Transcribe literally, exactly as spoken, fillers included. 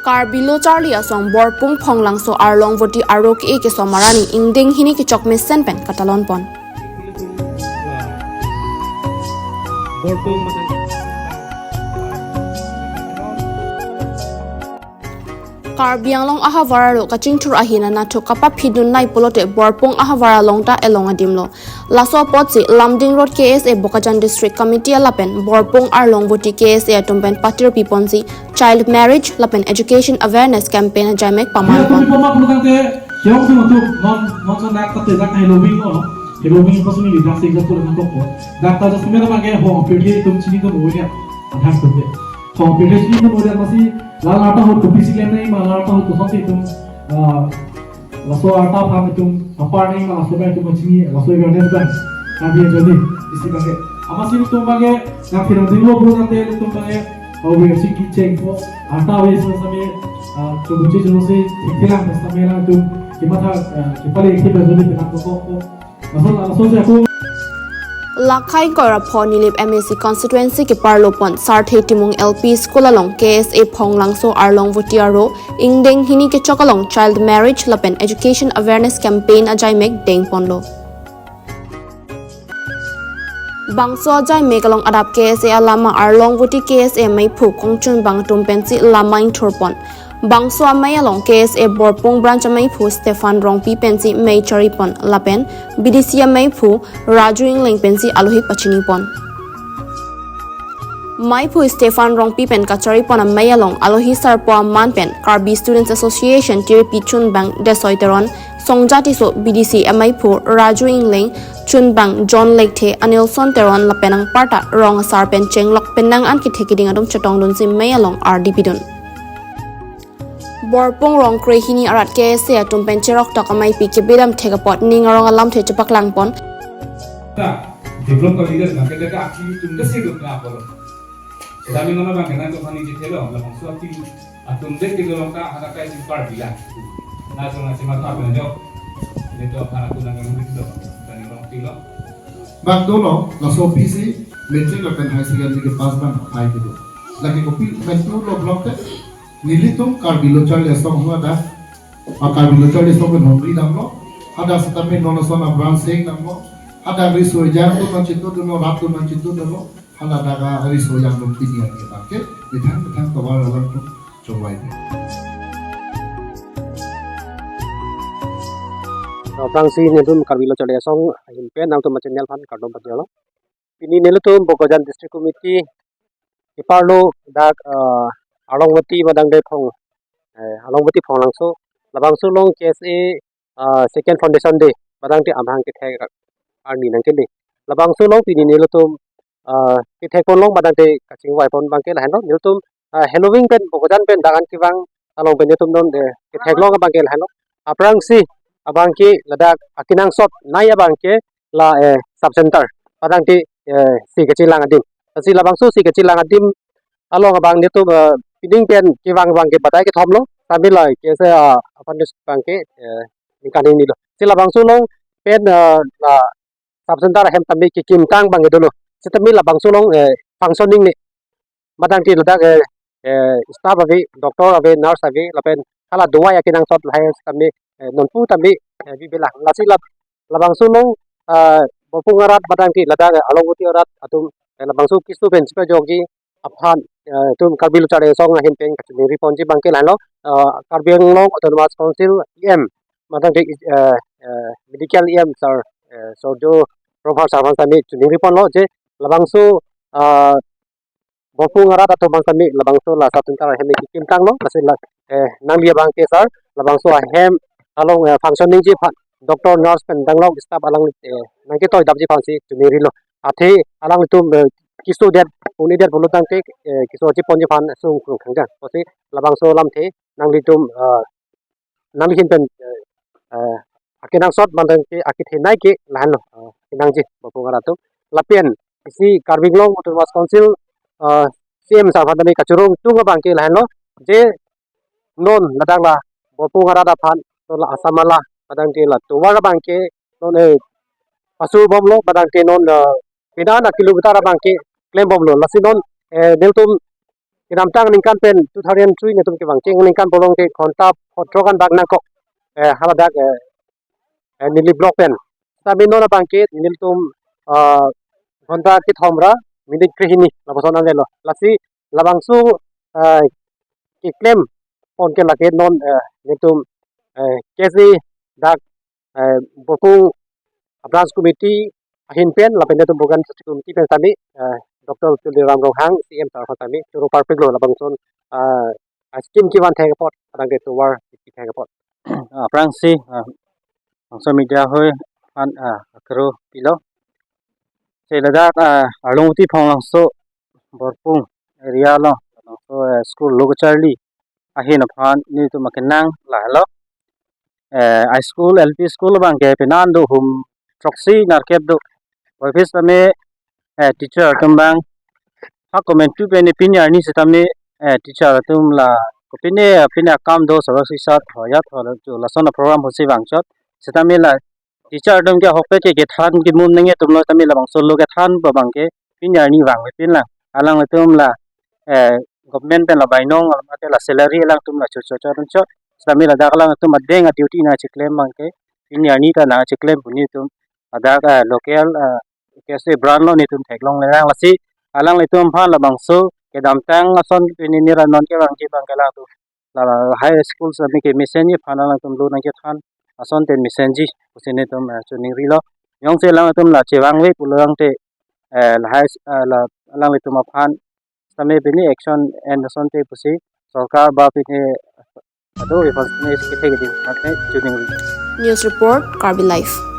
Karbi Lo Charli Asong Borpung Phonglangso Arlongvoti aro ke-e kesom arni ingdeng hini kechok mesen pen katalon pon. Karbi Anglong ahavar aro kachingthur ahin anatthu kapaphidun nai pulote Borpung ahavar along ta elong adim lo. Laso apotsi Lumding Road K S A Bokajan District Committee lapen Borpung Arlongvoti K S A atum pen patir piponsi child marriage lapen education awareness campaign ajaimek paman pon. Pama pulotangte, kiyong sing atum non non son dak tate dak Halloween lo, Halloween pasun ni dak sing dak pulang kok. Dak ta just mera mage ho pirthe atum chinidun oya. Athak tu de. Ho pirthe chinidun oya, masi la la ta ho kopi si klem nangji ma, la ta ho to sonte atum, ah, laso arta aphan itum apar nangji ma, laso bai itum kachini, laso awareness bai. Kami jadi isi bangke. Amatsi itum bangke, na phirang dinglo bro nangte itum bangke, awareness kecheng po, arta awareness sami, ah, chobuchi chobuchi, thikthik lang sami lang itum, kematha, ah, kepale ki bajoli penang ko ko. Laso, laso si ako. Lakhai Koirapho Nilip M A C constituency keparlo pon Sarthe Timung L P School along K S A Phonglangso Arlongvoti aro ingdeng hini kechok along child marriage lapen education awareness campaign ajaimek deng ponlo. Bangso ajaimek along adap K S A alama Arlongvoti K S A meiphu Kongchunbang atum pensi lama ingthur pon. Bangso amei along K S A Borpung branch ameiphu Stephen Rongpi pensi mei chari pon lapen B D C ameiphu Raju Ingleng pensi alohi pachini pon. Meiphu Stephen Rongpi pen kachari pon amei along alohi sarpo aman pen Karbi Students Association tiripi Chunbang Desoi Teron, Songja Tisso B D C ameiphu Raju Ingleng, Chunbang John Lekthe, Anilson Teron lapen anparta rong asar pen chenglok penang an kethe keding atum chetongdunsi mei along ardi pidun. Borpung rong krehini arat K S A atum pen cherok tok ameipi kebidam thek apot ning arong alamthe chepaklang pon. Ta, develop ka leader na, kede ka akhiri tum kesi dot na apolo. Kami nama bang kena to pani jithelo, labangso akhiri atum dek ke dolong ta hana kai simpar bila. Na so na sima ta pena jo. Ini to hana tu nang nang dito. Tani rong pilo. Bang dolo, laso P C, matric lapen high secondary kepass bang aphai kedo. Lagi kopi mentu lo block te. Nelitum Karbi Lo Charli Asong hu ada. A Karbi Lo Charli Asong pen hongri damlo. Ada setame non ason abran seng damlo. Ada riso ejang tu nang chitu duno, rat tu nang chitu duno. Hala daga riso ejang tu pini ake bangke. Methang methang tovar alam tu chowai. Aphrangsi nelitum Karbi Lo Charli Asong ahin pen nangtum channel aphan kardom pajirlo. Pini nelitum Bokajan District Committee keparlo dak, eh, Arlongvoti madang de Phong, eh, Arlongvoti Phonglangso, labangso along K S A, eh, second foundation day madang de amahang kethek arni nangkele. Labangso along pini nelitum, eh, kethek pon along madang de kachingvai pon bangke lahenlo, nelitum, eh, Halloween pen Bokajan pen dak an kevang along pen nelitum non de kethek along bangke lahenlo. Aphrangsi abangke ladak akenangsot nai abangke la, eh, sub center. Padang ti, eh, si kachilang adim. Si labangso si kachilang adim along abang nelitum, eh, pining pen kevang bangke batai kethom lo. Sambil la K S A, eh, aphan dus bangke, eh, ningkan hini lo. Si labangso along pen, eh, la sub center ahem tame kekimtang bangke dolo. Sitame labangso along, eh, functioning ni madang ti ladak, eh, eh, staff ave, doctor ave, nurse ave, lapen hala dawai akenangsot lahai tame, eh, nonpu tame, eh, bibelang. Lasi lab-, labangso along, eh, Borpung arat madang ti ladak, eh, Arlongvoti arat atum, eh, labangso keso pen chipajokji aphan, eh, itum Karbi Lo Charli Asong ahin pen kachiningri ponji bangke lahenlo, eh, Karbi Anglong Autonomous Council E M madang ti, eh, eh, medical E M sir, eh, Sorjo Professor sir aphan tame chiningri ponlo je labangso, eh, Borpung arat atum abang tame labangso la sub center ahem kekimtang lo, lasi la, eh, nangli abangke sir, labangso ahem along, eh, functioning ji aphan doctor, nurse pen danglok staff alangli, eh, nangketoi damji aphansi chiningrilo. Athe alanglitum, eh, keso det, un-edet pulotangte, eh, keso chiponji aphan sungkrung khangjang. Lasi labangso alamthe nanglitum, eh, nangli ahin pen, eh, eh, akenangsot madang ke akethenei ke lahenlo, eh, kenangji Borpung arat atum. Lapen isi Karbi Anglong Autonomous Council, eh, C M sir aphan tame kachirung tung abangke lahenlo je non ladak la Borpung arat aphan to la Assam ala madang ke la tovar abangke non, eh, pasur bomlo madang ke non, eh, pina na kilometer abangke klem bomlo. Lasi non, eh, nelitum kedamtang aningkan pen two thousand three netum kevang cheng aningkan bolong ke ghonta photrok an bak nangkok, eh, haladak, eh, eh, neli block pen. Sitame non abang ke nelitum, ah, ghonta kethom ra minute krehini lapuson anvelo. Lasi labangso, ah, keklem pon ke lake non, eh, netum, eh, kesi dak, eh, Borpung branch committee ahin pen lapen netum Bokajan district committee pen sitame, eh, Doctor Tuliram Ronghang C M sir aphan sitame choro parpiklo labangson, ah, scheme kevan thek apot adang ke tovar thek apot. Ah, aphrangsi, ah, bangso media hoi aphan, ah, akero pilo. Si ladak, ah, Arlong Uti Phonglangso Borpung area along, labangso, eh, school lo kacharli ahin aphan netum akenang lahelo. Eh, high school, L P school abang ke penan do hum throksi nerkep do. Office tame, eh, teacher atum abang ha komantu pen pini arni sitame, eh, teacher atum la kopine pine akam do, sorok sisat hoyat hol jo lason a-program hosi vangchot. Sitame la teacher atum ke ahokpet ke kethan kemum nangji atum lo tame labangso lo kethan pu abang ke pini arni vangve pin lang. Alanglitum la, eh, government pen la bainong, mate la salary alangtum la chocho chot chot. Sitame ladak alangtum adeng a-duty nangcheklem abang ke pini arni ta nangcheklem pu netum ladak, eh, local, eh, K S A branch lo netum theklongle lang. Lasi alanglitum aphan labangso kedamtang ason pini nira non kevangji abang ke alangtum la high school sitame kemesenji aphan alangtum lo nangkethan asonte mesenji pusi netum, eh, choningrilo. Jongsi alangtum la chevangve pulo tangte, eh, la high, eh, la alanglitum aphan sitame pini action en asonte pusi sorkar ba pini ado aphan sitame kethek ding sitame choningri. News report, Karbi Live.